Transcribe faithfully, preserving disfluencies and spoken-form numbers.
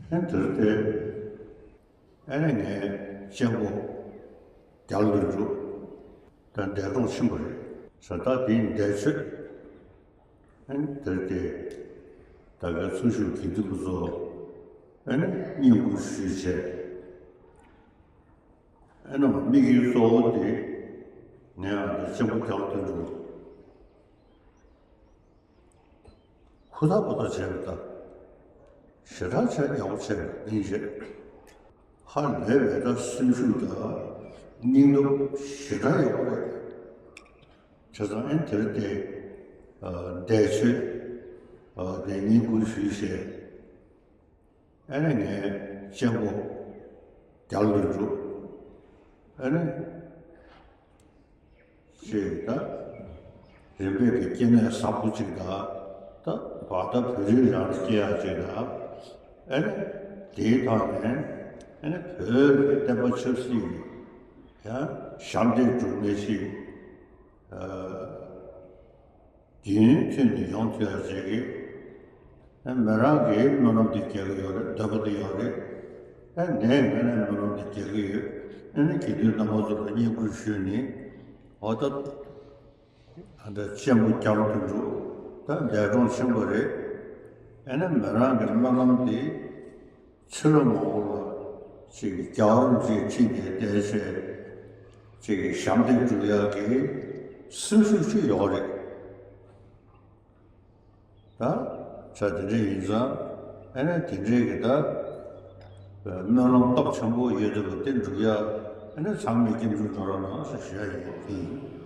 ཨ་ནི་དེར་དེ། ཨ་ནི་ངའི་གཅེན་པོ་རྒྱ་ལོ་འབྲུག་ད་འདས་གྲོངས་ཕྱིན་པ་རེད། ས་ད་དེའི་འདས་མཆོད། ཨ་ནི་དེར་དེ་ད་གའི་ཚུར་ཞུགས་དགེ་འདུན་པ་ཚོ་ཨ་ནི་བསྙེན་བཀུར་ཞུས་བྱས། ཨ་ནི་དམིགས་ཡུལ་གཙོ་བོ་དེ་ངའི་ཨ་ནི་གཅེན་པོ་རྒྱ་ལོ་འབྲུག་ཧུར་ཐག་པ་ཐག་བྱས་པ་དང་། ཞེ་དྲག་ཆེ་ཡག་པོ་བྱས་པ་ཡིན་རེད། ཧ་ལས་པའི་ད་སེམས་ཤུགས་དང་སྙིང་སྟོབས་ཞེ་དྲག་ཡག་པོ་རེད། བྱས་ཙང་ཨེ་དེར་དེ་འདས་མཆོད་དེ་བསྙེན་བཀུར་ཞུས་བྱས། ཨ་ནི་ངའི་གཅེན་པོ་རྒྱ་ལོ་འབྲུག་ཨ་ནི་ཅེས་ད་རིམ་པས་ཀྱི་སྐྱེ་གནས་བཟང་པོ་ཅིག་དང་། ད་བར་ད་བོད་རིགས་རང་ལ་སྐྱེ་ཡག་ཅིག་དང་། ཨ་ནི་དེའི་ཐོག་ནས་ཨ་ནི་བོད་ཀྱི་བསྟན་པ་ཆབ་སྲིད་ཀྱི་ཡང་ཞབས་འདེགས་སྒྲུབ་མཁན་ཞིག་རྒྱུན་མཐུད་ནས་ཡོང་ཐུབ་ཡག་ཅིག་གི་ཨ་མི་རང་གི་སྨོན་ལམ་དེ་རྒྱག་གི་ཡོད་རེད། འདོད་པ་དེ་ཡོད་རེད། ཨ་ནས་ངས་ནས་སྨོན་ལམ་དེ་རྒྱག་གི་ཡོད། ཨ་ནི་དགེ་འདུན་རྣམ་པ་ཚོ་ལ་བསྙེན་བཀུར་ཞུས་ནས། འོ་ད་ཨ་ད་གཅེན་པོ་རྒྱ་ལོ་འབྲུག་ད་འདས་གྲོངས་ཕྱིན་པ་རེད། ཨ་ནི་མི་རང་གི་སྨོན་ལམ་དེ་ཚེ་ལོ་མང་པོ་ལ་ཅིག་རྒྱལ་བ་རིན་པོ་ཆེའི་ཁྲི་ནས་བསྡད་བྱས་ཅིག་ཞབས་འདེགས་སྒྲུབ་ཡག་གི་སེམས་ཤུགས་ཅིག་ཡོད་རེད། ད་ཆ་དེ་འདྲ་ཡིན་ཙང་། ཨ་ནི་དེ་འདྲའི་གི་ད་སྨོན་ལམ་སྟོབས་ཆེན་པོ་ཡོད་དེ་བ་དེ་འགྲུབ་ཡག་ཨ་ནི་ཚང་མས་སྐྱབས་འཇུག་གནང་རོགས་གནང་ཞེས་ཞུ་ཡག་ཡིན།